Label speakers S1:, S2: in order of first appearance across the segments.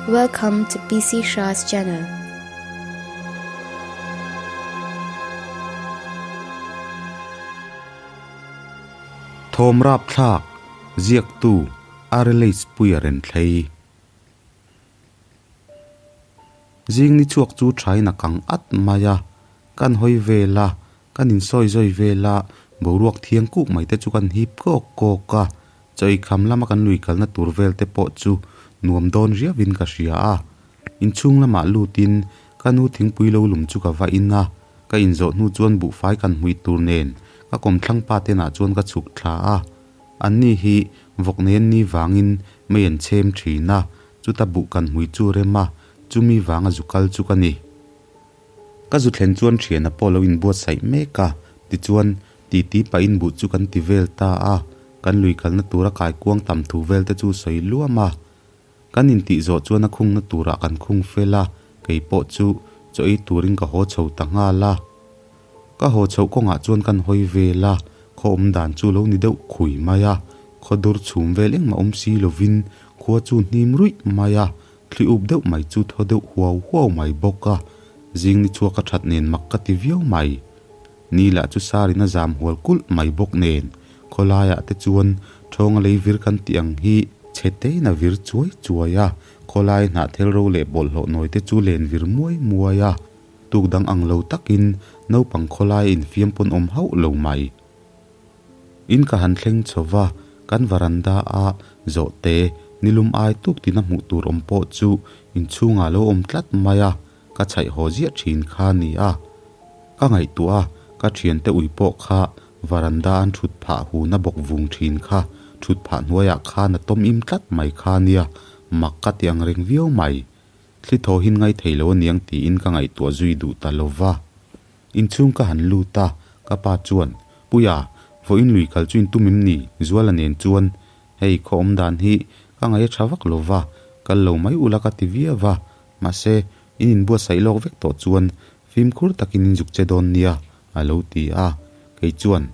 S1: Welcome to PC Shah's channel.
S2: Thawm rapthlak, ziaktu Arelais Puia Renthlei. Zing ni chhuak chu thain a kang at mai a, kan hawi vel a, kan insawi zawi vel a, boruak thiang kuk mai te chu kan hip kawk kawk a, chawi kham lama kan lui kalna tur vel te pawh chu nuam dawn riauin ka hria a. Inchhung lamah lutin ka nu thingpui lo lum chu ka va in a, ka inzawh hnu chuan buhfai kan hmui tur nen ka kawmthlang pa tenah chuan ka chhuk thla a. Anni hi vawk nen ni vangin mei an chhem thin a, chuta buh kan hmui chu rem a, chumi vanga zu kal chu ka ni. Ka zu thlen chuan thiana pawh lo inbuatsaih mek a, tichuan titi pahin buh chu kan ti vel ta a, kan lui kalna tura kaikuang tam thu vel te chu sawi luam a. Kan intih zawh chuan a khungna turah kan khung fel a, kei pawh chu chaw ei turin ka haw chho ta nghal a. Ka haw chhoh kawngah chuan kan hawi vel a, khaw awm dan chu lo ni deuh khui mai a, khaw dur chhum vel engmah awm si lovin khua chu hnim ruih mai a, thli up deuh mai chu thaw deuh huau huau mai bawk a, zing ni chhuak a that nen mak ka ti viau mai. Ni lah chu sarin a zam hual kulh mai bawk nen, khawlaiah te chuan thawnga lei vir kan tih ang hi chhe tein a vir chuai chuai a, khawlai hnahthel ro leh bawlhhlawh nawi te chu len vir muai muai a. Tuk dang ang lo takin naupang khawlai infiam pawn awm hauh lo mai. In ka han thleng chho va, kan varanda a zawhte nilum ai tuk tina hmuh tur awm pawh chu inchhungah lo awm tlat mai a, ka chhaih haw ziah thin kha a ni a. Ka ngaihtuah a, ka thiante ui pawh kha varanda an thut phah hun a bawk vung thin kha, thut phah hnuaiah khan a tawm im tlat mai kha a nia, mak ka ti ang reng viau mai. Thli thaw hin ngai thei lo aniang tiin ka ngaihtuah zui duh ta lo va. Inchhung ka han lut a, ka pa chuan, Puia, vawiin lui kal chu in tum em ni? Zuala nen chuan, Hei, khaw awm dan hi ka ngaih a tha vak lo va, kal lo mai ula ka ti viau va, mahse, in inbuatsaih lawk vek tawh chuan fimkhur takin in zuk che dawn nia, a lo ti a. Kei chuan,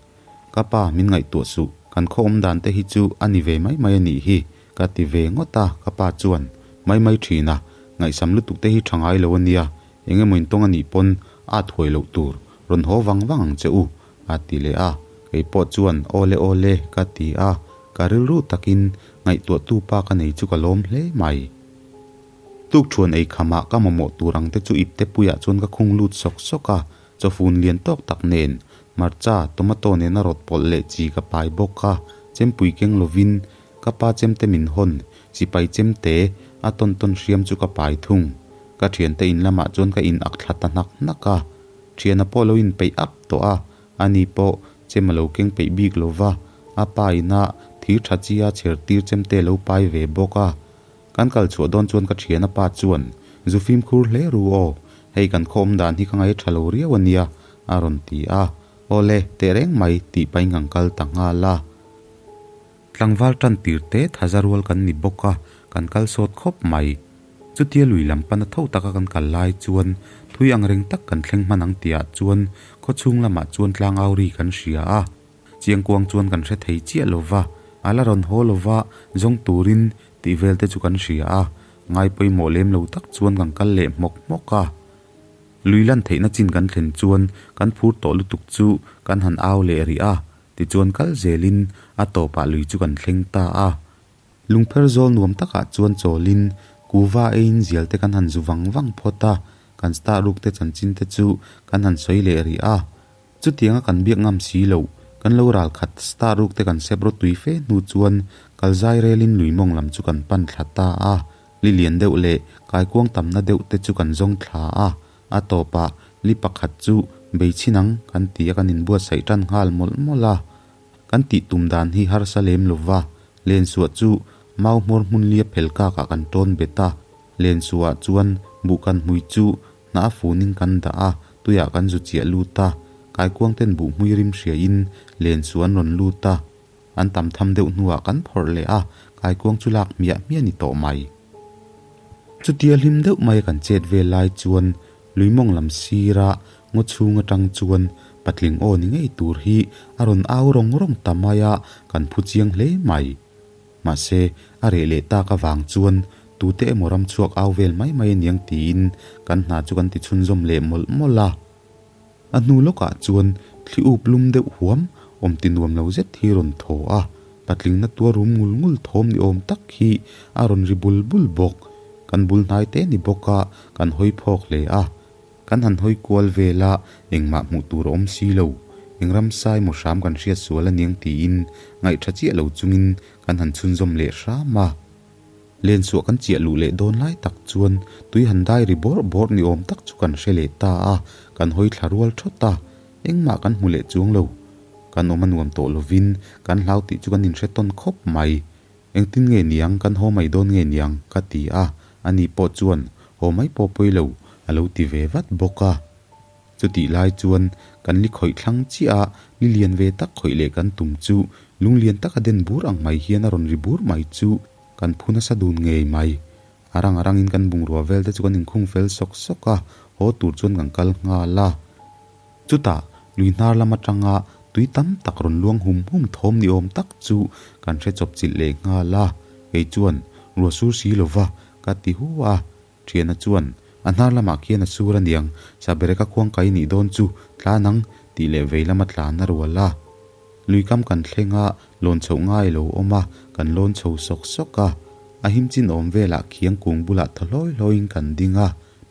S2: Ka pa, min ngaihtuah suh, kan khaw awm dan te hi chu a ni ve mai mai a nih hi, Ka ti ve ngawt a, ka pa chuan, Mai mai thin a, ngaihsam lutuk te hi tha ngai lo a nia, eng emaw intawng a nih pawn a thuai loh tur, rawn haw vang vang ang che u, a ti leh a, kei pawh chuan, Awle awle, ka ti a, ka rilru takin ngaihtuahtu pa ka nei chu ka lawm hle mai. Tukṭhuan ei khamah ka mamawh tur ang te chu ipte puiah chuan ka khung lut sawk sawk a, Chawfun lian tawk tak nen hmarcha, tomato nena rawt pawlh leh chi ka pai bawk a, chempui keng lovin ka pa chemte min hawn, sipai chemte a tawn tawn hriam chu ka pai thung. Ka thiante in lamah chuan ka in ak thla ta hnak hnak a, thiana pawh lo inpeih ap tawh a, ani pawh chem a lo keng peih bik lo va, a pa ina thir tha chi a chher tir chemte a lo pai ve bawk a. Kan kal chhuah dawn chuan ka thiana pa chuan, Zu fimkhur hle ru aw, hei kan khaw awm dan hi ka ngaih tha lo riau a nia, a rawn ti a. Awle, teh reng mai, tih pahin kan kal ta nghal a. Tlangval tan tir te thaza rual kan ni bawk a, kan kal sawt khawp mai. Chutia lui lam pana tho taka kan kal lai chuan thui ang reng tak kan thleng hman ang tihah chuan khaw chhung lamah chuan tlangau ri kan hria a. Chiangkuang chuan kan hre thei chiah lo va, a la rawn haw lo va, zawng turin tih vel te chu kan hria a, ngai pawimawh lem lo tak chuan kan kal leh hmawk hmawk a. Lui lan theihna chin kan thlen chuan kan phur tawh lutuk chu kan han au leh rih a, tichuan kal zelin a tawpah lui chu kan thleng ta a. Lungpher zawl nuam takah chuan chawlin kuva eiin zial te kan han zu vang vang phawt a, kan star ruk te chanchin te chu kan han sawi leh rih a. Chutianga kan biak ngam si loh, kan lo ral khat star ruk te kan sep rawtui fe hnu chuan kalzai relin lui mawng lam chu kan pan thla ta a, li lian deuh leh kaikuang tamna deuh te chu kan zawng thla a, a tawpah li pakhat chu bei chhin ang kan ti a kan inbuatsaih tan nghal mawlh mawlh a. Kan tih tum dan hi harsa lem lova, lensuah chu mau hmawr hmun lia phel kakah kan tawn bet a, lensuah chuan buh kan hmui chu Hnah a funin kan dah a, tuiah kan zu chiah lut a, kaikuang ten buh hmui rim hriain len chu an rawn lut a, an tam tham deuh hnuah kan phawrh leh a, kaikuang chu lak hmiah hmiah ni tawh mai. Chutia hlim deuh mai kan chet vel lai chuan luimawng lam sira ngaw chhung atang chuan patling aw ni ngei tur hi a rawn au rawng rawng ta mai a, kan phu chiang hle mai. Mahse, a reh leh tak avang chuan Tute emaw ram chhuak au vel mai mai aniang tiin kan hna chu kan ti chhunzawm leh mawlh mawlh a. A hnu lawkah chuan thli up lum deuh huam awm ti nuam lo zet hi rawn thaw a, patling na tuar rum ngul ngul thawm ni awm tak hi a rawn ri bul bul bawk. Kan bul hnai te ni bawk a, kan hawi phawk hle a. Kan han hawi kual vel a, engmah hmuh tur a awm si lo. Eng ramsa emaw hram kan hriat sual aniang tiin ngaihṭha chiah lo chungin kan han chhunzawm leh hram a. Lensuah kan chiah luh leh dawn lai tak chuan tui han dai ri bawrh bawrh ni awm tak chu kan hre leh ta a, kan hawi thla rual thawt a, engmah kan hmu leh chuang lo. Kan awm a nuam tawh lovin kan hlau tih chu kan inhre tawn khawp mai. Engtin nge niang kan haw mai dawn nge niang ka ti a, ani pawh chuan haw mai pawh pawi lo a lo ti ve vat bawk a. Chutih lai chuan kan li khawih thlang chiah a, li lian ve tak khawih leh kan tum chu lung lian taka den bur ang mai hian a rawn ri bur mai chu kan phu nasa dun ngei mai. A rang a rangin kan bungrua vel te chu kan inkhung fel sawk sawk a, haw tur chuan kan kal nghal a. Chutah lui hnar lam atanga tui tam tak rawn luang hum hum thawm ni awm tak chu kan hre chawp chilh leh nghal a, kei chuan ruah sur si lova ka ti hu a. Thiana chuan, A hnar lamah khian a sur aniang, Sabereka khuang kai nih dawn chu tlan ang, tih leh vei lama tlan a rual a. Lui kam kan thleng a, lawn chhoh ngai lo awm a, kan lawn chho sawk sawk a. A him chin awm velah khiang kung bulah thaw hlawi hlawiin kan ding a.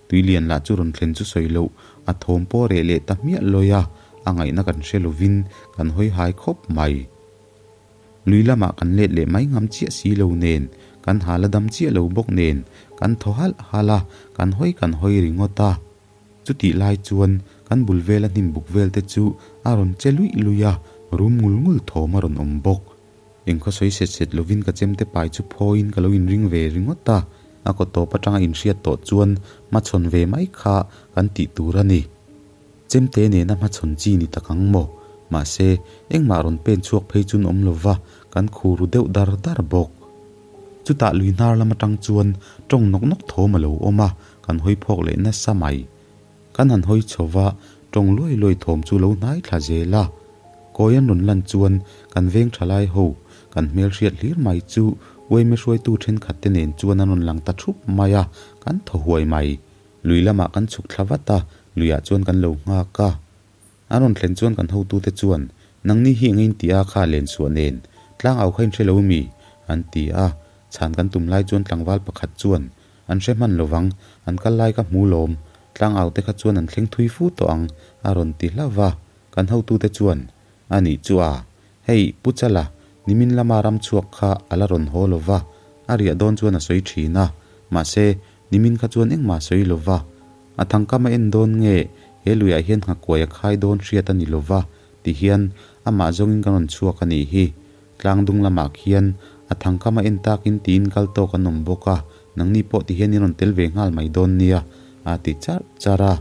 S2: Tui lian lah chu rawn thlen chu sawi loh, a thawm pawh reh leh ta hmiah lawi a, a ngaihna kan hre lovin kan hawi hai khawp mai. Lui lamah kan let leh mai ngam chiah si lo nen, kan hal a dam chiah lo bawk nen, kan thaw halh halh a, kan hawi kan hawi ringawt a. Chutih lai chuan kan bul vela hnim buk vel te chu a rawn che luih luih a, rum ngul ngul thawm a rawn awm bawk. Engkhaw sawi set set lovin ka chemte pai chu phawiin ka lo inring ve ringawt a, a kaw tawp atanga inhriat tawh chuan hmachhawn ve mai kha kan tih tur a ni. Chemte nena hmachhawn chi ni tak ang maw? Mahse, engmah rawn pen chhuak phei chun awm lova kan khu ru deuh dar dar bawk. Chutah lui hnar lam atang chuan tawng nawk nawk thawm a lo awm a, kan hawi phawk leh nasa mai. Kan han hawi chho va, tawng luai luai thawm chu lo hnai thla zel a. Kawi an rawn lan chuan kan veng tha lai ho, kan hmelhriat hlir mai chu uaime hruaitu thenkhat te nen chuan an rawn lang ta thup mai a, kan thaw huai mai. Lui lamah kan chhuk thla vat a, luiah chuan kan lo nghak a. An rawn thlen chuan kan hotute chuan, Nangni hi eng in ti a kha lensuah nen, tlang au kha in hre lo mi? an ti a. Chhan kan tum lai chuan tlangval pakhat chuan, An hre hman lo vang, an kal lai ka hmu lawm, tlang au te kha chuan an thleng thui fu tawh ang, a rawn ti hlauh va. Kan hotute chuan, A nih chu a, hei Pu Chala, nimin lama ram chhuak kha a la rawn haw lo va, a riah dawn chuan a sawi thin a, mahse, Nimin kha chuan engmah sawi lo va, a thangkam a en dawn nge he luiah hian nghakuai a khai dawn hriat a ni lo va ti hian amah zawngin kan rawn chhuak a nih hi. Tlangdung lamah khian a thangkam a en takin tiin kal tawk an awm bawk a, nangni pawh ti hian in rawn tel ve nghal mai dawn nia a ti charh charh a.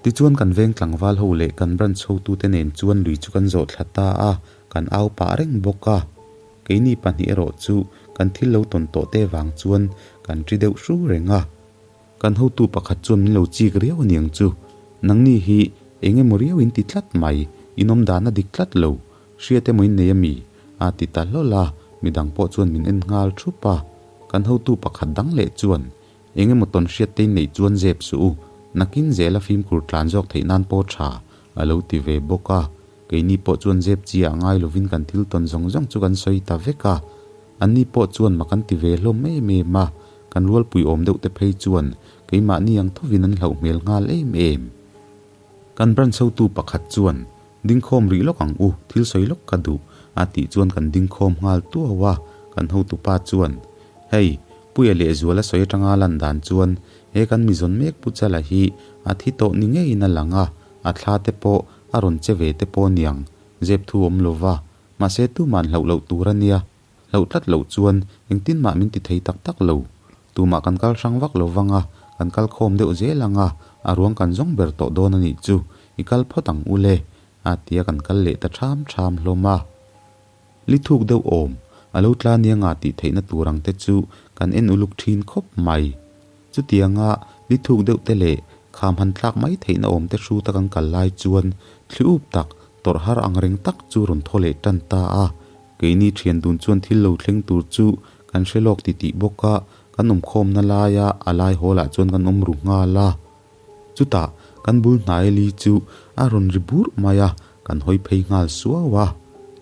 S2: Tichuan kan veng tlangval ho leh kan branch hotute nen chuan lui chu kan zawh thla ta a, kan au pah reng bawk a. Keini pahnih erawh chu kan thil lo tawn tawh te vang chuan kan ṭi deuh hru reng a. Kan hotu pakhat chuan min lo chik riau aniang chu, Nangni hi eng emaw riau in ti tlat mai, in awm dan a dik tlat lo, hriat emaw in nei ami? a ti ta hlawl a, midang pawh chuan min en nghal thup a. Kan hotu pakhat dang leh chuan, Eng emaw tawn hriat te in neih chuan zep suh u, nakin zela fimkhur tlan zawk theih nan pawh tha, a lo ti ve bawk a. Keini pawh chuan zep chi ah ngai lovin kan thil tawn zawng zawng chu kan sawi ta vek a. Anni pawh chuan mak an ti ve hlawm em em a, kan rualpui awm deuh te phei chuan keimahni ang thovin an hlauh hmel nghal em em. Kan branch hotu pakhat chuan, Dingkhawm rih lawk ang u, thil sawi lawk ka duh, a tih chuan kan dingkhawm nghal tuau a, kan hotupa chuan, Hei, Puia leh Zuala sawi atanga lan dan chuan he kan mizawn mek Pu Chala hi a thi tawh ni ngeiin a lang a, a thla te pawh a rawn che ve te pawh niang, zep thu awm lo va, mahse tuman hlauh loh tur a nia, hlauh tlat loh chuan engtin mah min ti thei tak tak lo. Tumah kan kal hrang vak lo vang a, kan kal khawm deuh zel ang a, a ruang kan zawng ber tawh dawn a nih chu, i kal phawt ang u le, a ti a kan kal leh ta ṭham ṭham hlawm a. Li thuk deuh awm, a lo tla nia nga tih theihna tur ang te chu kan en uluk thin khawp mai. Chutianga li thuk deuh te leh kham han tlak mai theihna awm te hruta kan kal lai chuan thli up tak, tawrh har ang reng tak chu rawn thaw leh tan ta a. Keini thian dun chuan thil lo thleng tur chu kan hre lawk ti tih bawk a, Kan awm khawmna laia a lai hawlah chuan kan awm ru nghal a. Chutah kan bul hnai li chu a rawn ri burh mai a, kan hawi phei nghal suau a.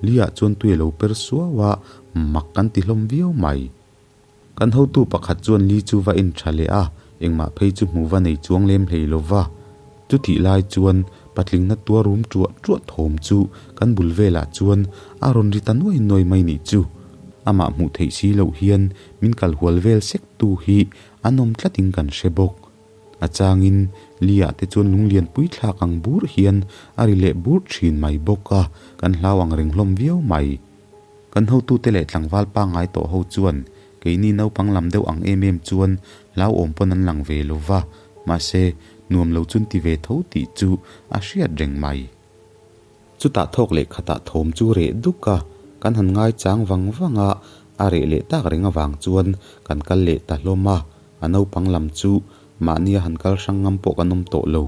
S2: Li-ah chuan tui a lo per suau a, mak kan ti hlawm viau mai. Kan hotu pakhat chuan li chu va en tha leh a, engmah phei chu hmu va nei chuang lem hlei lo va. Chutih lai chuan patling na tuar rum ṭuah ṭuah thawm chu kan bul velah chuan a rawn ri ta nuai nuai mai nih chu. Amah hmuh theih si loh hian min kal hual vel sek tu hi an awm tlatin kan hre bawk. A changin Lia te chuan lunglian pui thlak ang bur hian a ri leh bur thin mai bawk a, kan hlau ang reng hlawm viau mai. Kan hotute leh tlangval pangngai tawh ho chuan keini naupang lam deuh ang em em chuan hlauhawm pawn an lang ve lo va, mahse nuam lo chun ti ve tho tih chu a hriat reng mai. Chutah thawk leh khatah thawm chu reh duk a, kan han ngaichang vang vang a, a reh leh tak reng avang chuan kan kal leh ta hlawm a, a naupang lam chu mahnia han kal hrang ngam pawh kan awm tawh lo.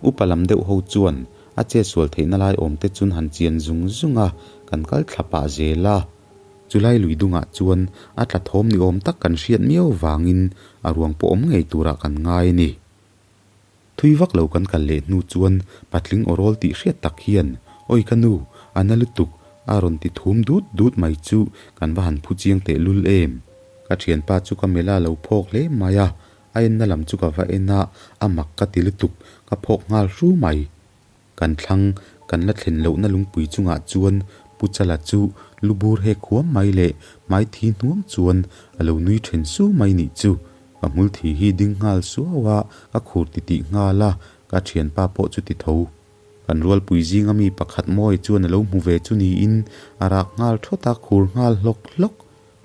S2: Upa lam deuh ho chuan a chetsual theihna lai awm te chun han chian zung zung a, kan kal thla pah zel a. Chulai lui dungah chuan a tla thawm ni awm tak kan hriat miau vangin a ruang pawh awm ngei turah kan ngai a ni. Thui vak lo kan kal leh hnu chuan patling aw rawl tih hriat tak hian, Awi ka nu, a na lutuk, a rawn ti thum dut dut mai chu kan va han phu chiang teh lul em. Ka thianpa chu ka mela lo phawk hle mai a, a enna lam chu ka va en a, a mak ka ti lutuk, ka phawk nghal hru mai. Kan thlang kan la thlen lohna lungpui chungah chuan Pu Chala chu lu bur hek huam mai leh hmai thi hnuang chuan a lo nui then su mai nih chu. Ka hmul thi hi ding nghal suau a, ka khur ti tih nghal a, ka thianpa pawh chu ti tho. Kan rualpui zinga mi pakhat mawi chuan a lo hmu ve chu niin a rak nghal thawt a, khur nghal hlawk hlawk.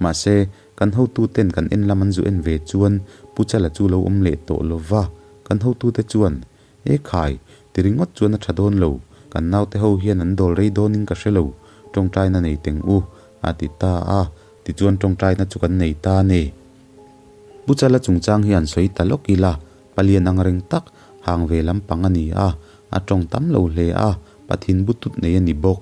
S2: Mahse, kan hotuten kan en lam an zu en ve chuan Pu Chala chu lo awm leh tawh lo va, kan hotute chuan E khai, ti ringawt chuan a tha dawn lo, kan naute ho hian an dawl rei dawnin ka hre lo, tawngtaina nei teng u, a ti ta a, tichuan tawngtaina chu kan nei ta a ni. Pu Chala chungchang hi an sawi ta lawk ila, palian ang reng tak, hang ve lampang a ni a, a tawng tam lo hle a, Pathin butut nei a ni bawk.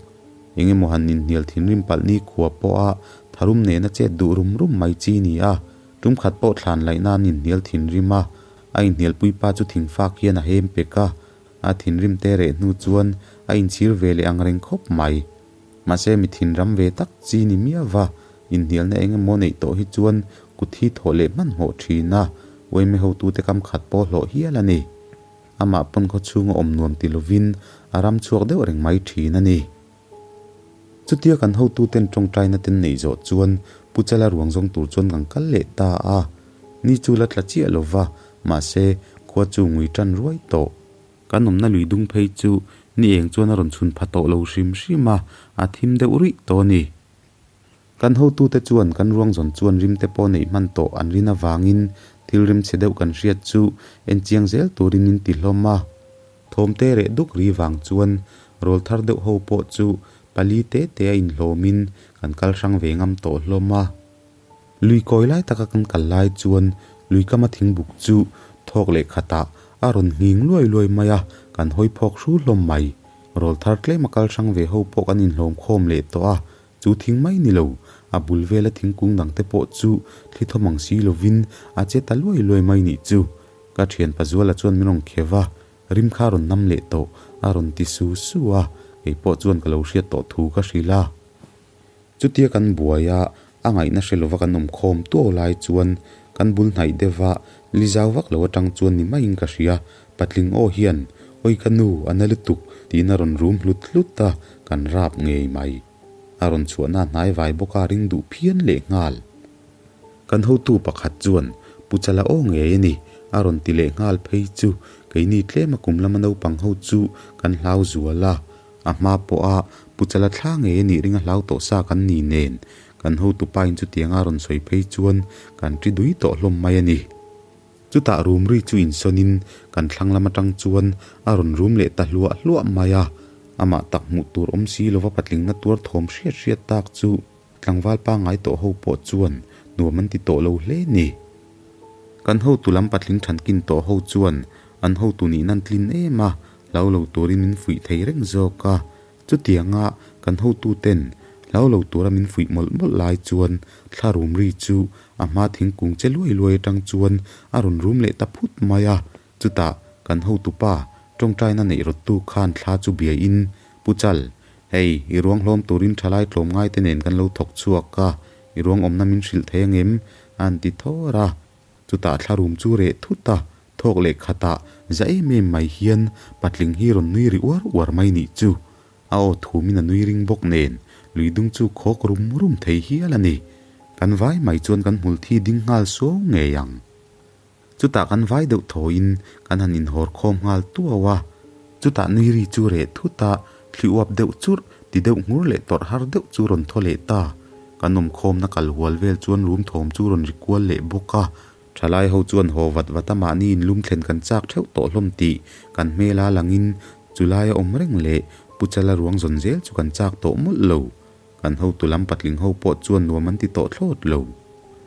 S2: Eng emaw han inhnial thinrim palh ni khua pawha tharum nena chet duh rum rum mai chi ni a, tum khat pawh thlan laihna an inhnial thinrim a, A inhnialpui pa chu thingfak hian a hem pek a, a thinrim te reh hnu chuan a inchhir ve leh ang reng khawp mai. Mahse mi thinram ve tak chi ni miau va, inhnialna eng emaw neih tawh hi chuan kut hi thawh leh hmanhmawh thin a, uaime hotute kam khat pawh hlawh hial a ni. Amah pawn khaw chhunga awm nuam ti lovin a ram chhuak deuh reng mai thin a ni. Chutia kan hotuten tawngtaina ten neih zawh chuan Pu Chala ruang zawng tur chuan kan kal leh ta a. Ni chu la tla chiah lo va, mahse khua chu ngui tan ruai tawh. Kan awmna lui dung phei chu ni eng chuan a rawn chhun pha tawh lo hrim hrim a, a thim deuh ruih tawh a ni. Kan hotute chuan kan ruang zawn chuan rimte pawh neih hman tawh an rin avangin thil rimchhe deuh kan hriat chu en chiang zel turin min ti hlawm a. Thawmte reh duk ri vang chuan rawl thar deuh ho pawh chu pali te te a inhlawmin kan kal hrang ve ngam tawh hlawm a. Lui kawi lai taka kan kal lai chuan lui kama thingbuk chu thawk leh khatah a rawn nghing luai luai mai a, kan hawi phawk hru hlawm mai. Rawl thar tlema kal hrang ve ho pawh kan inhlawm khawm leh tawh a, chu thing mai ni lo, a bul vela thingkung dangte pawh chu thli thawm ang si lovin a che ta luai luai mai nih chu. Ka thian Pazuala chuan min rawn khev a, rim kha a rawn nam leh tawh, a rawn ti su su a, kei pawh chuan ka lo hriat tawh thu ka hrilh a. Chutia kan buai a, a ngaihna hre lova kan awm khawm tuau lai chuan kan bul hnaih deuh a, li zau vak lo atang chuan ni maiin ka hria, patling aw hian, Awi ka nu, a na lutuk, tiin a rawn rum hlut hlut a, kan rap ngei mai. A rawn chhuahna hnai vai bawk a ring duh phian leh nghal. Kan hotu pakhat chuan, Pu Chala aw ngei a ni, a rawn ti leh nghal phei chu keini tlema kum lama naupang ho chu kan hlau zual a, a hma pawha Pu Chala thla ngei a nih ringa hlau tawh sa kan ni nen, kan hotu pain chutianga a rawn sawi phei chuan kan ṭi dui tawh hlawm mai a ni. Chutah rum ri chu insawnin kan thlang lam atang chuan a rawn rum leh ta hluah hluah mai a, amah tak hmuh tur awm si lova patlingna tuar thawm hriat hriat tak chu Tlangval pangngai tawh ho pawh chuan nuam an ti tawh lo hle ni. Kan hotu lam patling thankin tawh ho chuan an hotu nih nan tlin em a, hlau lo turin min fuih thei reng zawk a. Chutianga kan hotu ten Hlau lo tura min fuih mawlh mawlh lai chuan thla rum ri chu a hma thingkung che luai luai atang chuan a rawn rum leh ta phut mai a. Chutah kan hotupa tawngtaina neih rawttu khan thla chu biain, Pu Chal, hei i ruang hlawm turin thalai tlawmngai te nen kan lo thawk chhuak a, i ruang awmna min hrilh thei angem? a han ti thawr a. Chutah thla rum chu reh thut a, thawk leh khatah za em em mai hian patling hi rawn nui ri uar uar mai nih chu. A aw thumin a nui ring bawk nen, lui dung chu khawk rum rum thei hial a ni. Kan vai mai chuan kan hmul thi ding nghal suau ngei ang. Chutah kan vai deuh thawiin kan han inhawr khawm nghal tuau a. Chutah nui ri chu reh thut a, thli uap deuh churh, ti deuh nghur leh tawrh har deuh chu rawn thaw leh ta. Kan awm khawmna kal hual vel chuan rum thawm chu rawn ri kual leh bawk a. Thalai ho chuan haw vat vat a mahni inlum thlen kan chak theuh tawh hlawm tih kan hmel a langin chulai a awm reng leh Pu Chala ruang zawn zel chu kan chak tawh mawlh lo. Kan hotu lam patling ho pawh chuan nuam an ti tawh thlawt lo.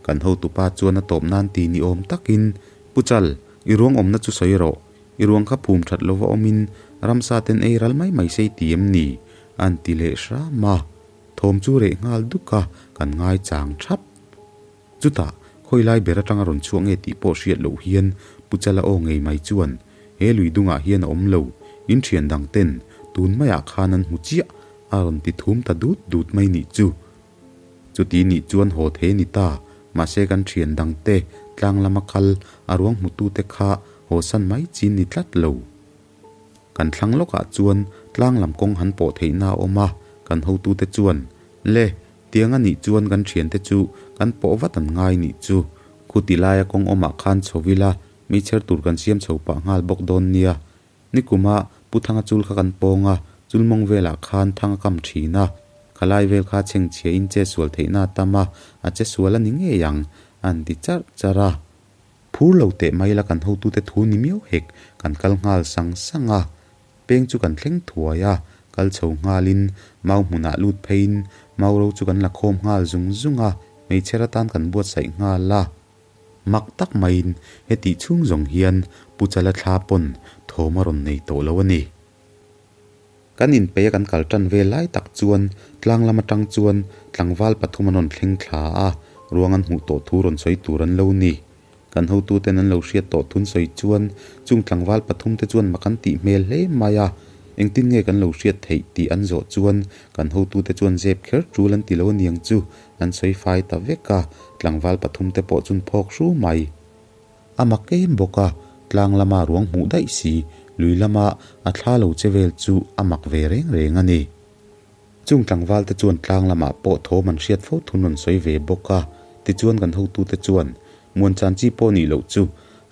S2: Kan hotupa chuan a tawp nan ti ni awm takin, Pu Chal, i ruang awmna chu sawi rawh. I ruang kha phum that lova awmin ramsa ten ei ral mai mai sei ti em ni? An ti leh hram a. Thawm chu reh nghal duk a, kan ngai chang thap. Chutah, khawi lai ber atanga rawn chhuak nge tih pawh hriat loh hian Pu Chala aw ngei mai chuan, He lui dungah hian a awm lo, in thian dang ten tun maiah khan an hmu chiah, a rawn ti thum ta dut dut mai nih chu. Chuti nih chuan haw thei a ni ta, mahse kan thian dang te tlang lama kal a ruang hmutute kha haw san mai chin ni tlat lo. Kan thlang lawkah chuan tlang lam kawng han pawh theihna a awm a, kan hotute chuan, Le, tiang a nih chuan kan thiante chu kan pawh vat an ngai nih chu. Khuti laia kawng awmah khan chho ila, meichher tur kan siam chho pah nghal bawk dawn nia. Nikuma Pu Thanga chul kha kan pawng a, chul mawng velah khan thang a kam thin a. Khalai vel kha chhengchhia in che sual theihna a tam a, a che sual a ni ngei ang, an ti charh charh a. Phur lo teh mai la kan hotute thu ni miau hek kan kal nghal sang sang a, peng chu kan thleng thuai a, kal chho nghalin mau hmunah lut pheiin mau ro chu kan la khawm nghal zung zung a, hmeichher atan kan buatsaih nghal a. Mak tak maiin hetih chhung zawng hian Pu Chala thla pawn thawm a rawn nei tawh lo a ni. Kan inpeih a kan kal tan vel lai tak chuan tlang lam atang chuan tlangval pathum an rawn thleng thla a, ruang an hmuh tawh thu rawn sawi tur an lo ni. Kan hotuten an lo hriat tawh thun sawi chuan chung tlangval pathum te chuan mak an tih hmel hle mai a, engtin nge kan lo hriat theih tih an zawh chuan kan hotute chuan zep kher tul an ti lo aniang chu an sawi fai ta vek a, tlangval pathum te pawh chun phawk hru mai. A mak em bawk a, tlang lama ruang hmuh daih si, lui lama a thla lo che vel chu a mak ve reng reng a ni. Chung tlangval te chuan tlang lamah pawh thawm an hriat fo thun rawn sawi ve bawk a, tichuan kan hotute chuan Muan chan chi pawh nih loh chu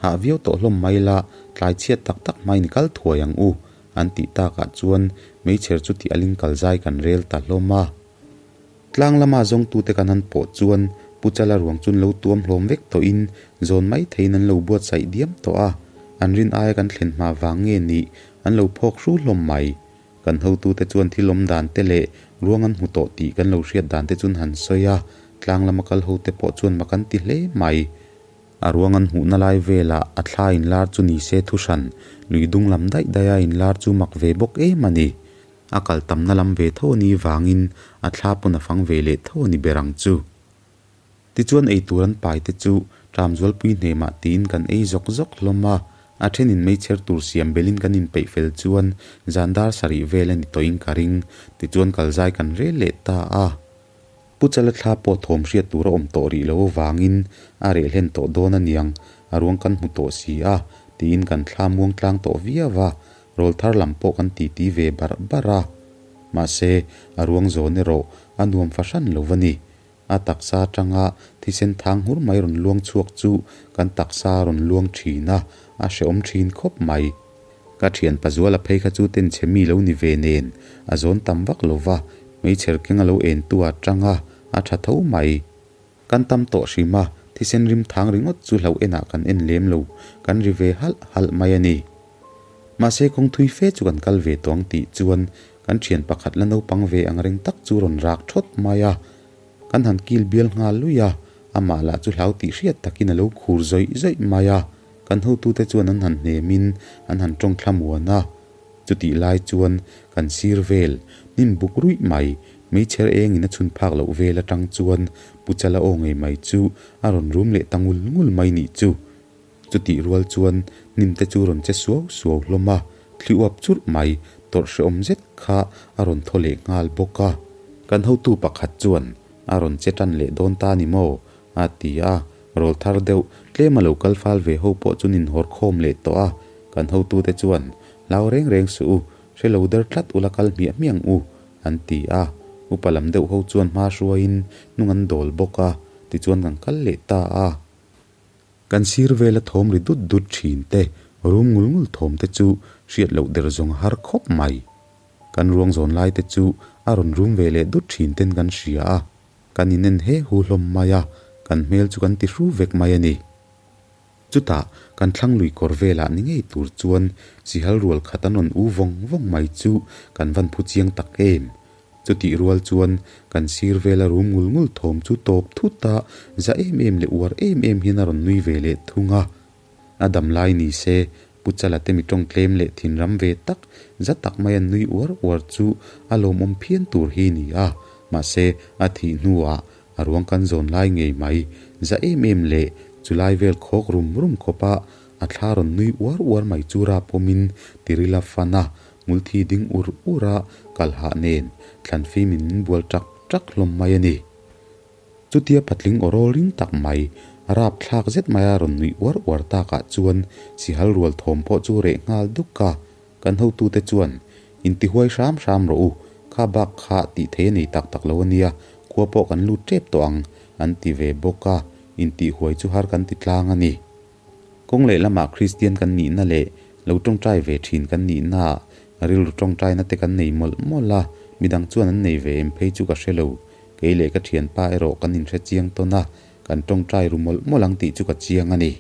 S2: hah viau tawh hlawm mai la, tlai chhiat tak tak hmain i kal thuai ang u, an tih takah chuan meichher chu tih alin kal zai kan rel ta hlawm a. Tlang lama zawngtute kan han pawh chuan Pu Chala ruang chun lo tuam hlawm vek tawhin zawn mai theiin an lo buatsaih diam tawh a, an rin aia kan thlen hma vang nge nih an lo phawk hru hlawm mai. Kan hotute chuan thil awm dan te leh ruang an hmu tawh tih kan lo hriat dan te chun han sawi a, tlang lama kal hote pawh chuan mak an ti hle mai. A ruang an hmuhna lai velah a thla inlar chu ni se thuhran, lui dung lam daih daiha inlar chu mak ve bawk em a ni. A kal tamna lam ve tho a ni vangin a thla pawn a fang ve leh tho a ni ber ang chu. Tichuan ei tur an pai te chu ṭam zualpui hnemah tiin kan ei zawk zawk hlawm a, a thenin meichher tur siam belin kan inpeih fel chuan zan dar sarih vel a ni tawhin ka ring. Tichuan kal zai kan rel leh ta a. Pu Chala thla pawh thawm hriat tur a awm tawh rih lo avangin a reh hlen tawh dawn a niang, a ruang kan hmu tawh si a, tiin kan thla muang tlang tawh viau a, rawl thar lam pawh kan titi ve barh barh a. Mahse, a ruang zawn erawh a nuam fahran lo va ni. A taksa atanga thisen thang hur mai rawn luang chhuak chu kan taksa a rawn luang thin a, a hrehawm thin khawp mai. Ka thian Pazuala phei kha chu ten chhe mi lo ni ve nen, a zawn tam vak lo va, hmeichher keng a lo en tu a tang a, a tha tho mai. Kan tam tawh hrim a, thisen rim thang ringawt chu hlo enah kan en lem lo, kan ri ve halh halh mai a ni. Mahse kawng thui fe chu kan kal ve tawh ang tih chuan kan thian pakhat la naupang ve ang reng tak chu rawn rak thawt mai a. Kan han kil bial nghal lui a, amah lah chu hlau tih hriat takin a lo khur zawih zawih mai a. Kan hotute chuan an han hnemin an han tawng thla muan a. Chutih lai chuan kan sir vel hnim buk ruih mai, Meichher eng in a chhun phak loh vel atang chuan Pu Chala aw ngei mai chu a rawn rum leh ta ngul ngul mai nih chu. Chutih rual chuan hnim te chu rawn che suau suau hlawm a, thli uap churh mai tawrh hrehawm zet kha a rawn thaw leh nghal bawk a. Kan hotu pakhat chuan a rawn che tan leh dawn ta ni maw? a ti a, rawl thar deuh tlem a lo kal fal ve ho pawh chu nin hawr khawm leh tawh a, kan hotute chuan hlau reng reng suh u, hre lo der tlat ula kal hmiah hmiah ang u, an ti a, upa lam deuh ho chuan hma hruaiin hnung an dawl bawk a, tichuan kan kal leh ta a. Kan sir vela thawm ri dut dut thin te, rum ngul ngul thawm te chu hriat loh der zawng a har khawp mai. Kan ruang zawn lai te chu a rawn rum ve leh dut thin ten kan hria a, kan inen he hu hlawm mai a, kan hmel chu kan ti hru vek mai a ni. Chutah kan thlang lui kawr velah ni ngei tur chuan sihal rual khat an rawn u vawng vawng mai chu kan van phu chiang tak em. Chutih rual chuan kan sir vela rum ngul ngul thawm chu tawp thut a, za em em leh uar em em hian a rawn nui ve leh thung a. A dam lai ni se, Pu Chala te mi tawng tlem leh thinram ve tak, za tak mai an nui uar uar chu a lawmawm phian tur hi ni a, mahse a thih hnuah a ruang kan zawn lai ngei mai, za em em leh chulai vel khawk rum rum khawpa a thla rawn nui uar uar mai chu rap awmin tirila fan a, hmulthi ding ur ur a kal hah nen thlan fimin min bual ṭak ṭak hlawm mai a ni. Chutia patling aw rawl ring tak mai, rap thlak zet maia rawn nuih uar uar takah chuan sihal rual thawm pawh chu reh nghal duk a, kan hotute chuan, Intihuai hram hram rawh u, kha bak kha tih thei a nei tak tak lo a nia, khua pawh kan lut tep tawh ang, an ti ve bawk a, intihhuai chu har kan ti tlang a ni. Kawng lehlamah Kristian kan nihna leh lo tawngtai ve thin kan nihnaah rilru tawngtaina te kan nei mawlh mawlh a, midang chuan an nei ve em phei chu ka hre lo. Kei leh ka thianpa erawh kan inhre chiang tawn a, kan tawngtai ru mawlh mawlh ang tih chu ka chiang a ni.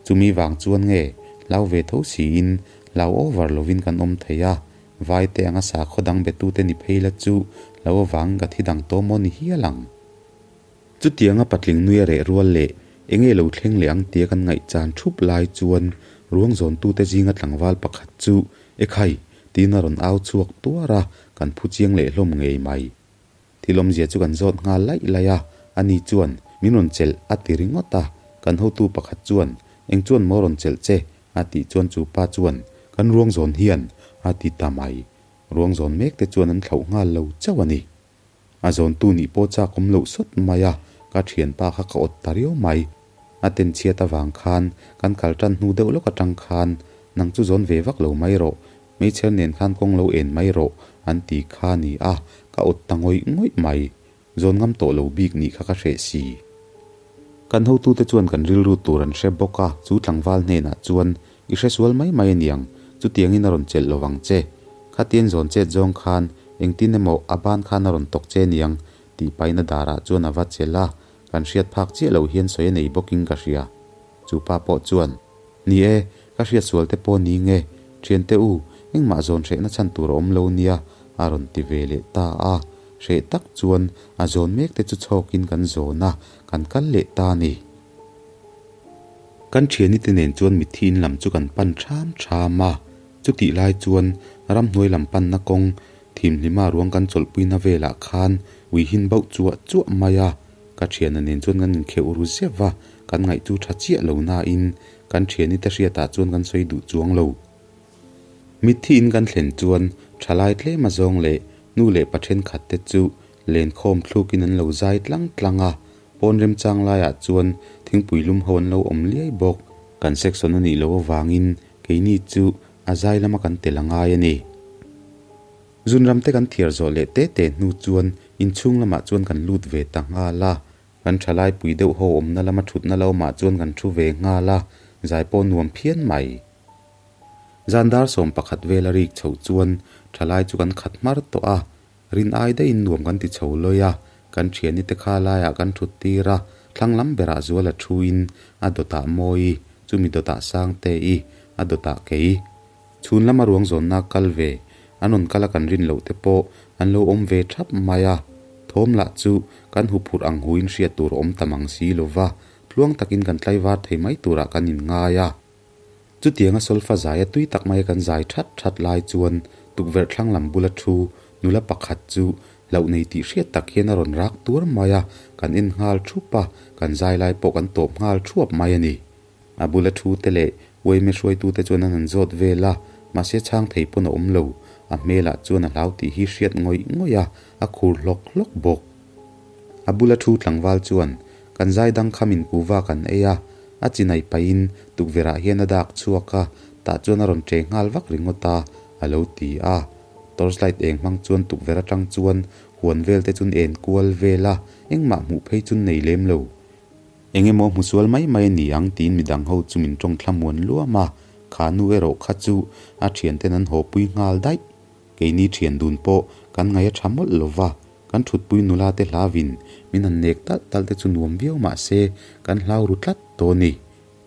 S2: Chumi vang chuan nge hlau ve tho siin hlau over lovin kan awm thei a, vai te anga sakhaw dang betute ni phei la chu hlau avangin ka thi dang tawh maw ni hial ang. Chutianga patling nui a reh rual leh enge lo thleng leh ang tia kan ngaihchan thup lai chuan ruang zawntute zinga tlangval pakhat chu Ekhai! tiin a rawn au chhuak tuar a, kan phu chiang leh hlawm ngei mai. Thil awmzia chu kan zawt nghal laih laih a, ani chuan min rawn chelh a ti ringawt a, kan hotu pakhat chuan Eng chuan maw rawn chelh che? a tih chuan chu pa chuan Kan ruang zawn hian a ti ta mai. Ruang zawn mek te chuan an thlauh nghal lo chauh a ni. A zawntu nih pawh chak awm loh sawt mai a, ka thianpa kha ka awt ta riau mai. A ten chhiat avang khan kan kal tan hnu deuh lawk atang khan nang chu zawn ve vak lo mai rawh, hmeichher nen khan kawng lo en mai rawh an ti kha ni a, ka awt ta ngawih ngawih mai. Zawn ngam tawh lo bik nih kha ka hreh si. Kan hotute chuan kan rilru tur an hre bawk a, chu tlangval hnenah chuan I hre sual mai mai aniang, chutiangin a rawn chelh lo vang che. Khatian zawn chet zawng khan engtin emaw a ban khan a rawn tawk che aniang tih paina darah chuan a va chelh a, kan hriat phak chiah loh hian sawi a nei bawkin ka hria. Chu pa pawh chuan, Ni e, ka hriat sual te pawh ni nge, thiante u, engmah zawn hrehna chhan tur a awm lo nia, a rawn ti ve leh ta a. Hreh tak chuan a zawn mek te chu chhawkin kan zawn a, kan kal leh ta a ni. Kan thiani te nen chuan mitthi in lam chu kan pan ṭham ṭham a, chutih lai chuan ramhnuai lam panna kawng thimhlima ruang kan chawlhpuina velah khan ui hin bauh chuah chuah mai a, ka thiana nen chuan kan inkheuh ru zeuh va, kan ngaih chu ṭha chiah lo nain kan thiani te hriatah chuan kan sawi duh chuang lo. Mitthi in kan thlen chuan ṭhalai tlem a zawng leh nu leh pa ṭhenkhat te chu lenkhawm thlukin an lo zai tlang tlang a, Pawn remchang laiah chuan thingpui lum ho an lo awm liai bawk. Kan section a nih loh avangin keini chu a zai lama kan tel a ngai a ni. Zunram te kan thiar zawh leh te te hnu chuan inchhung lamah chuan kan lut ve ta nghal a. Kan thalai pui deuh ho awmna lama thutna lo mah chuan kan thu ve nghal a, zai pawh nuam phian mai. Zan dar 11 vela rik chhoh chuan thalai chu kan khat hmar tawh a, Rin ai daihin nuam kan ti chho lawi a, kan thiani te kha laiah kan thut tir a, thlang lam berah zual a thuin a dawtah Mawi, chumi dawtah Sangte-i, a dawtah kei. Chhun lama ruang zawnna kal ve, an rawn kal a kan rin loh te pawh an lo awm ve thap mai a, thawm lah chu kan huphurh ang huin hriat tur a awm ta mang si lo va, tluang takin kan tlaivar thei mai turah kan inngai a. Chutianga solfa zaia tui tak maia kan zai that that lai chuan tukverh thlang lam bula thu nula pakhat chu Hlauh nei tih hriat tak hian a rawn rak tuar mai a, kan en nghal thup a, kan zai lai pawh kan tawp nghal thuap mai a ni. A bula thu te leh uaime hruaitute chuan an han zawt vel a, mahse chhang thei pawn a awm lo. A hmelah chuan a hlau tih hi hriat ngawih ngawih a, a khur hlawk hlawk bawk. A bula thu tlangval chuan, Kan zai dang khamin kuva kan ei a, a chinai pahin tukverhah hian a dak chhuak a, tah chuan a rawn che nghal vak ringawt a, a lo ti a. Torchlight eng hmang chuan tukverh atang chuan huan vel te chun en kual vel a, engmah hmuh phei chun nei lem lo. Eng emaw hmu sual mai mai a ni ang tiin midang ho chu min tawng thlamuan luam a, kha nu erawh kha chu a thianten an haw pui nghal daih. Keini thian dun pawh kan ngaih a tha mawlh lo va, kan thutpui nula te hlavin min han nek talh talh te chu nuam viau mah se kan hlau ru tlat tawh a ni.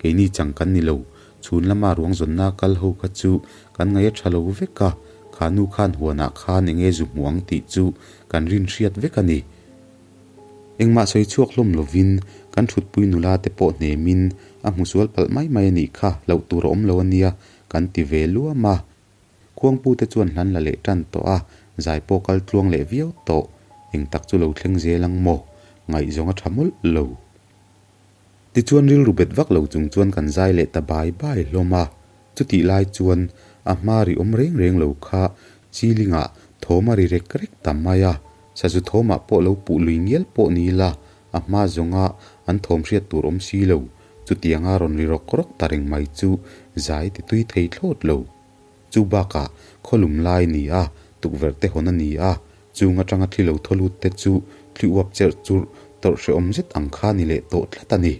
S2: Keini chang kan ni lo, chhun lama ruang zawnna kal ho kha chu kan ngaih a tha lo vek a, kha nu khan huanah khan enge zu hmuh ang tih chu kan rin hriat vek a ni. Engmah sawi chhuak hlawm lovin kan thutpui nula te pawh hnemin a hmu sual palh mai mai a nih kha, hlauh tur a awm lo a nia kan ti ve luam a. Khuangpu te chuan hlan la leh tan tawh a, zai pawh kal tluang leh viau tawh, eng tak chu lo thleng zel ang maw? Ngaihzawng a tha mawlh lo. Tichuan rilru bet vak lo chung chuan kan zai leh ta bai bai hlawm a, chutih lai chuan a hma ri awm reng reng lo kha ceiling ah thawm a ri rek rek ta mai a, sazu thawmah pawh lo puh lui ngial pawh ni ila a hma zawnga an thawm hriat tur awm si lo, chutianga rawn ri rawk rawk ta reng mai chu zai ti tui thei thlawt lo. Chu bakah khawlum lai ni a, tukverh te hawn a ni a, chung atanga thli lo thaw lut te chu thli uap cherh churh tawrh hrehawm zet ang kha ni leh tawh tlat a ni.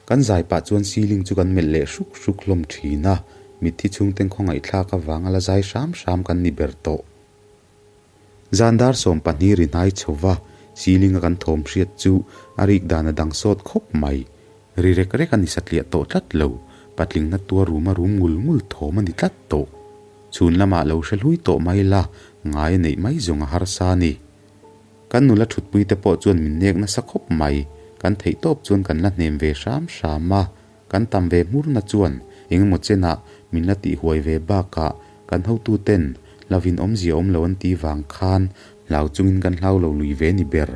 S2: Kan zai pah chuan ceiling chu kan melh leh hruk hruk hlawm thin a, mitthi chhungten khawngaihthlak avanga la zai hram hram kan ni ber tawh. Zan dar 12 ri hnai chho va, ceiling a kan thawm hriat chu a rik dan a dang sawt khawp mai. Ri rek rek a ni satliah tawh tlat lo, patling na tua rum a rum ngul ngul thawm a ni tlat tawh. Chhun lamah lo hre hlui tawh mai la, ngai a neih mai zawng a harsa a ni. Kan nula thutpui te pawh chuan min nek nasa khawp mai, kan theih tawp chuan kan la hnem ve hram hram a, kan tam ve hmurna chuan engemaw chenah min la tihhuai ve bakah kan hotuten hlavin awmzia awm lo an ti vang khan hlau chungin kan hlau lo lui ve ni ber.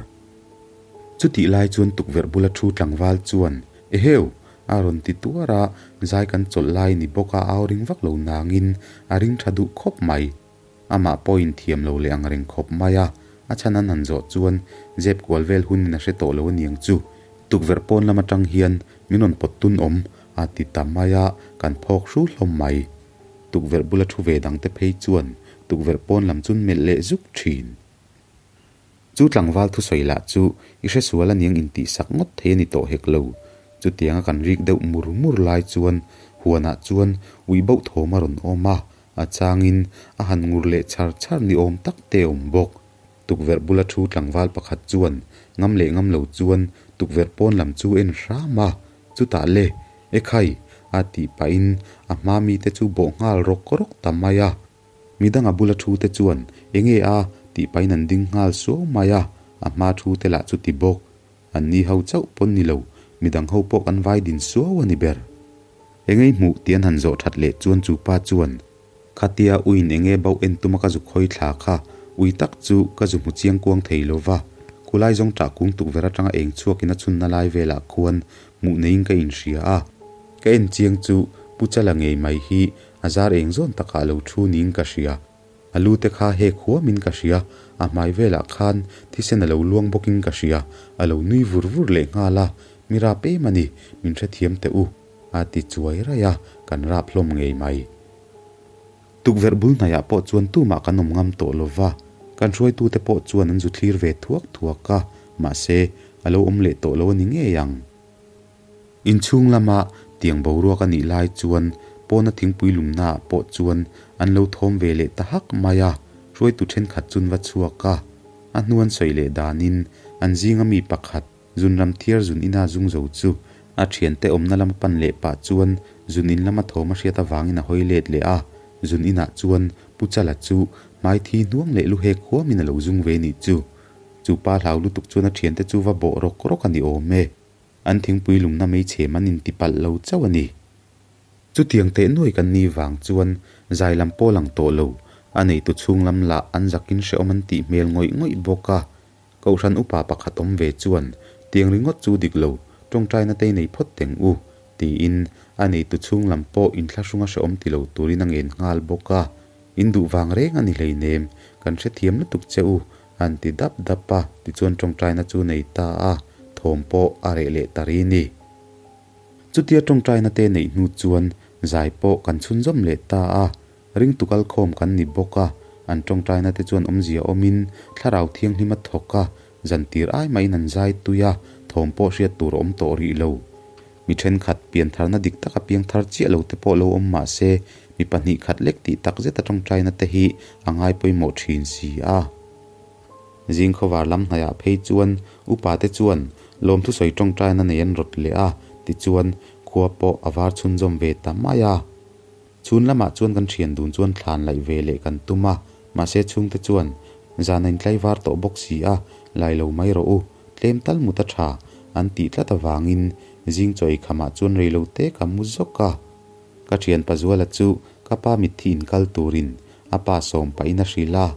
S2: Chutih lai chuan tukverh bula thu tlangval chuan, Eheu! a rawn ti tuar a, zai kan chawlh lai ni bawk a au ring vak lo nangin a ring tha duh khawp mai. Amah pawhin thiam lo leh ang reng khawp mai a, a chhan an han zawh chuan zep kual vel hunin a hre tawh lo aniang chu. Tukverh pawn lam atang hian min rawn pawt tun awm a ti ta mai a, kan phawk hru hlawm mai. Tukverh bula thu ve dangte phei chuan tukverh pawn lam chun melh leh zuk thin. Chu tlangval thusawi lah chu i hre sual aniang intihsak ngawt thei a ni tawh hek lo. Chutianga kan rik deuh mur mur lai chuan huanah chuan ui bauh thawm a rawn awm a, a changin a han ngur leh chhar chhar ni awm tak te a awm bawk. Tukverh bula thu tlangval pakhat chuan ngam leh ngam lo chuan tukverh pawn lam chu en hram a, chutah le, Ekhai! a tih pahin a hma mite chu bawh nghal rawk rawk ta mai a. Midang a bula thu te chuan enge a tih pahin an ding nghal suau mai a, a hma thu te lah chu ti bawk. An ni ho chauh pawn ni lo, midang ho pawh kan vai din suau a ni ber. Engei hmuh tih an han zawh that leh chuan chu pa chuan, Khatia uiin enge bauh en tuma ka zu khawi thla kha, ui tak chu ka zu hmu chiang kuang thei lo va, khulai zawng ṭah kung tukverh aṭanga eng chhuakin a chhunna lai velah khuan hmuh neiin ka inhria a. Ka en chiang chu Pu Chala ngei mai hi A zar eng zawn takah lo thu niin ka hria. A lu te kha hek huamin ka hria, a hmai velah khan thisen a lo luang bawkin ka hria, a lo nui vur vur leh nghal a, mi rap em a ni, min hrethiam teh u, a ti chuai raih a, kan rap hlawm ngei mai. Tukverh bul hnaiah pawh chuan tumah kan awm ngam tawh lo va, kan hruaitute pawh chuan an zu thlir ve thuak thuak a, mahse, a lo awm leh tawh lo a ni ngei ang. Inchhung lama tiang boruak a nih lai chuan pawna thingpui lumnaah pawh chuan an lo thawm ve leh ta hak mai a, hruaitu thenkhat chun va chhuak a. A hnu an sawi leh danin an zinga mi pakhat zunram thiar zun ina zung zo chu a thiante awmna lama pan leh pah chuan zun in lama thawm a hriat avangin a hawi let leh a, zun inah chuan Pu Chala chu hmai thi hnuang leh lu hek huamin a lo zung ve nih chu. Chu pa hlau lutuk chuan a thiante chu va bawh rawk rawk a ni awm e. An thingpui lumna meichhem an inti palh lo chauh a ni. Chutiang teh nuai kan ni vang chuan zai lam pawh lang tawh lo. A neitu chhung lam lah an zakin hrehawm an tih hmel ngawih ngawih bawk a. Kohhran upa pakhat awm ve chuan, Tiang ringawt chu dik lo, tawngtaina te i nei phawt teng u, tiin a neitu chhung lam pawh inthlahrunga hrehawm ti lo turin a ngen nghal bawk a. In duh vang reng a ni hleinem, kan hrethiam lutuk che u, an ti dap dap a, tichuan tawngtaina chu nei ta a, thawm pawh a reh leh ta ri ni. Chutia tawngtaina te neih hnu chuan zai pawh kan chhunzawm leh ta a, ringtu kalkhawm kan ni bawk a, an tawngtaina te chuan awmzia awmin thlarau thianghlim a thawk a, zantir ai mahin an zai tui a, thawm pawh hriat tur a awm tawh rih lo. Mi thenkhat piantharna dik taka piangthar chiah lo te pawh lo awm mah se, mi pahnih khat lek tih tak zeta tawngtaina te hi a ngai pawimawh thin si a. Zing khawvar lam hnaiah phei chuan upa te chuan lawmthu sawi tawngtaina nei an rawt leh a, tichuan khua pawh a var chhunzawm ve ta mai a. Chhun lamah chuan kan thian dun chuan thlan laih ve leh kan tum a, mahse chhungte chuan zan a intlaivar tawh bawk si a, lai lo mai rawh u, tlem tal mut a tha an tih tlat avangin zing chaw ei khamah chuan rei lo te ka mu zawk a. Ka thian Pazuala chu ka pa mitthi inkal turin a pa sawm pahin a hrilh a.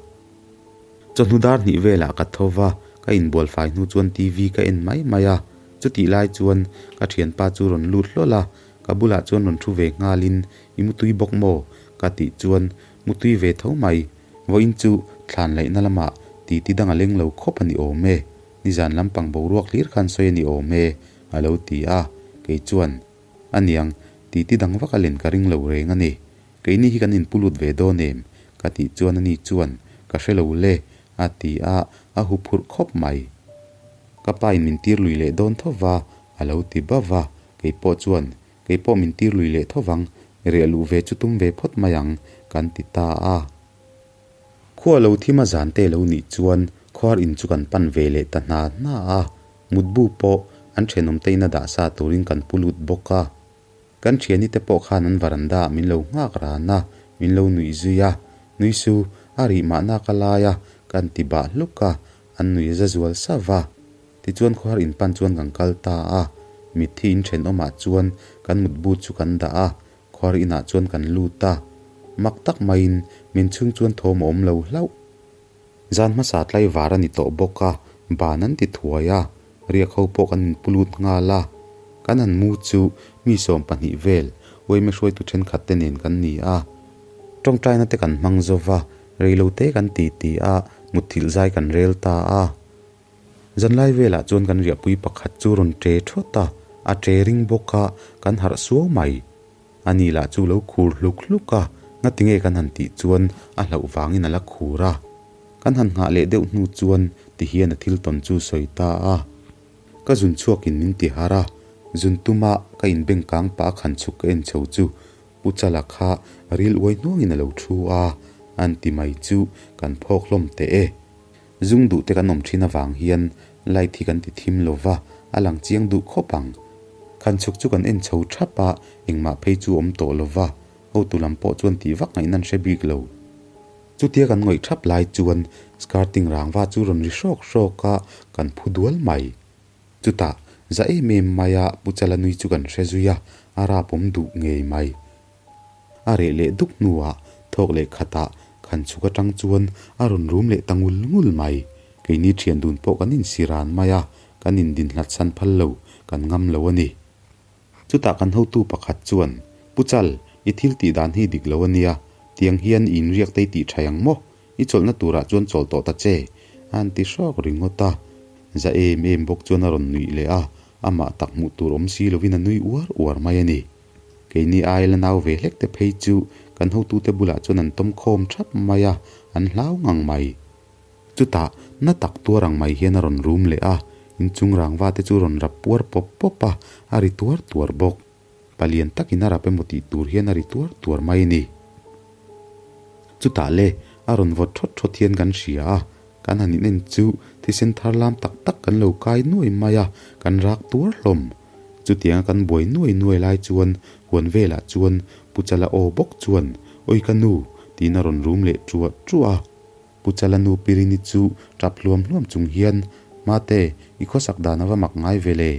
S2: Chawhnu dar hnih velah ka tho va, ka inbual fai hnu chuan TV ka en mai mai a. Chutih lai chuan ka thianpa chu rawn lut hlawl a, ka bulah chuan rawn thu ve nghalin, I mutui bawk maw? ka tih chuan mutui ve tho mai. Vawiin chu thlan laihna lamah titi dang a leng lo khawp a ni awm e. Nizan lampang boruak hlir khan sawi a ni awm e, a lo ti a. Kei chuan, Aniang, titi dang vak a len ka ring lo reng a ni. Keini hi kan inpu lut ve dawn em? Ka tih chuan ani chuan, Ka hre lo le, a ti a, a hu phurh khawp mai. Ka pa in min tir lui leh dawn tho va, a lo ti bauh va, kei pawh chuan, Kei pawh min tir lui leh tho vang, riah luh ve chu tum ve phawt mai ang, kan ti ta a. Khua lo thim a zan te lo nih chuan khuar in chu kan pan ve leh ta hna hna a, mutbu pawh an thenawm te in a dah sa turin kan pu lut bawk a. Kan thiani te pawh khan an varanda ah min lo nghak ran a, min lo nuih zui a, nui su a rih mahna ka lai a, kan ti bah hluk a, an nui a za zual sa va. Tichuan khawhar in pan chuan kan kal ta a, mitthi in thenawmah chuan kan mutbu chu kan dah a, khawhar inah chuan kan lut a. Mak tak maiin min chhung chuan thawm a awm lo hlauh. Zan hmasa tlaivar a ni tawh bawk a, ban an ti thuai a, riak ho pawh kan inpu lut nghal a. Kan han mu chu mi 12 vel uaime hruaitu thenkhat te nen kan ni a. Tawngtaina te kan hmang zo va, reilote kan ti ti a, mutthilh zai kan rel ta a. Zanlai velah chuan kan riahpui pakhat chu rawn ṭe thawt a, a ṭe ring bawk a, kan harh suau mai. Ani lah chu lo khur hluk hluk a, ngatinge kan han tih chuan a hlauh vangin a la khur a. Kan han nghah leh deuh hnu chuan ti hian a thil tawn chu sawi ta a. Ka zun chhuakin min ti harh a, zun tuma ka inbeng kang pah a khan chhuk ka en chho chu Pu Chala kha ril uai hnuangin a lo thu a, an ti mai chu kan phawk hlawm teh e. Zung duh te kan awm thin avang hian light hi kan ti thim lo va, a lang chiang duh khawp ang. Khan chhuk chu kan en chho thap a, engmah phei chu awm tawh lo va, hotu lam pawh chuan tih vak ngaihna an hre bik lo. Chutia kan ngawih thap lai chuan skirting rangva chu rawn ri hrawk hrawk a, kan phu dual mai. Chutah, za em em maia Pu Chala nui chu kan hre zui a, a rap awm duh ngei mai. A reh leh duk hnuah thawk leh khatah khan chhuk atang chuan a rawn rum leh ta ngul ngul mai. Keini thian dun pawh kan insi ran mai a, kan indin hlat san phal lo, kan ngam lo a ni. Chutah kan hotu pakhat chuan, Pu Chal, i thil tih dan hi dik lo a nia, tiang hian i inriak te i tih tha ang maw? I chawlhna turah chuan chawl tawh ta che, a han ti hrawk ringawt a. Za em em bawk chuan a rawn nuih leh a, amah tak hmuh tur awm si lovin a nui uar uar mai a ni. Keini ai la nau ve hlek te phei chu kan hotute bulah chuan an tawm khawm thap mai a, an hlau ngang mai. Chutah na tak tuar ang mai hian a rawn rum leh a, inchung rangva te chu rawn rap puar pawp pawp a, a ri tuar tuar bawk. Palian takin a rap emaw tih tur hian a ri tuar tuar mai a ni. Chutah le, a rawn vawt thawt thawt hian kan hria a, kan han inen chu thisen thar lam tak tak kan lo kai nuai mai a, kan rak tuar hlawm. Chutianga kan buai nuai nuai lai chuan huan velah chuan Pu Chala aw bawk chuan, Oi ka nu! tiin a rawn rum leh ṭuah ṭuah a. Pu Chala nu Pirini chu ṭap hluam hluam chung hian, Mate, i khawsak dan a va mak ngai ve le.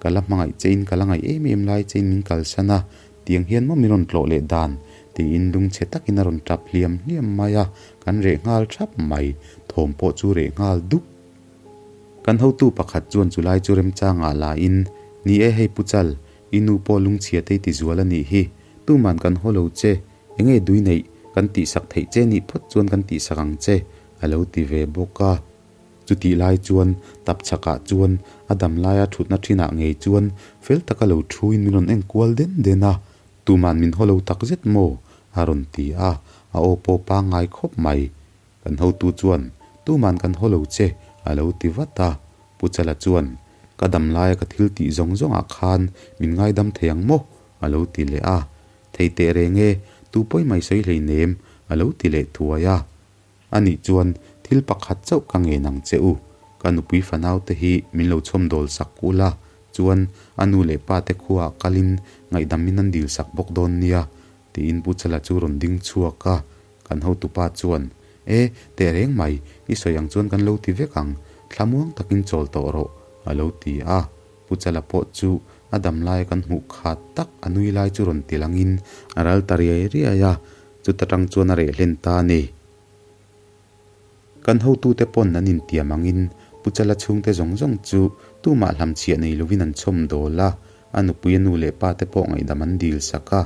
S2: Ka la hmangaih chein ka la ngaih em em lai chein min kalsan a, tiang hian maw min rawn tlawh leh dan? Tiin lungchhe takin a rawn tap hliam hliam mai a, kan reh nghal thap mai. Thawm pawh chu reh nghal dup. Kan hotu pakhat chuan chulai chu remchangah la in, Ni e hei Pu Chal, i nu pawh lungchhia te i ti zual a nih hi. Tuman kan haw lo che, enge dui neih kan tihsak theih che nih phawt chuan kan tihsak ang che, a lo ti ve bawk a. Chutih lai chuan tap chhakah chuan a dam laia thutna thinah ngei chuan fel taka lo thuin min rawn en kual den den a, Tuman min haw lo tak zet maw? a rawn ti a, a aw pawh pangngai khawp mai. Kan hotu chuan, Tuman kan haw lo che, a lo ti vat a. Pu Chala chuan, Ka dam laia ka thil tih zawng zawngah khan min ngaidam thei ang maw? a lo ti leh a. Thei teh reng e, tu pawi mai sawi hleinem, a lo ti leh thuai a. Anih chuan thil pakhat chauh ka ngen ang che u, ka nupui fanau te hi min lo chhawm dawl sak ula, chuan a nu leh pa te khuaah kalin ngaihdam in an dil sak bawk dawn nia, tiin Pu Chala chu rawn ding chhuak a. Kan hotupa chuan, E, teh reng mai, i sawi ang chuan kan lo ti vek ang, thlamuang takin chawl tawh rawh, a lo ti a. Pu Chala pawh chu a dam laia kan hmuh khat tak a nui lai chu rawn ti langin a ral ta riai riai a, chuta tang chuan a reh hlen ta a ni. Kan hotute pawn an intiam angin Pu Chala chhungte zawng zawng chu tumah hlamchhiah nei lovin an chhawm dawl a, a nupui a nu leh pa te pawh ngaihdam an dil sak a,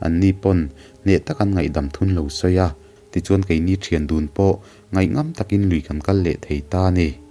S2: anni pawn hneh tak an ngaihdam thun lo sawi a, tichuan keini thian dun pawh ngaihngam takin lui kan kal leh thei ta a ni.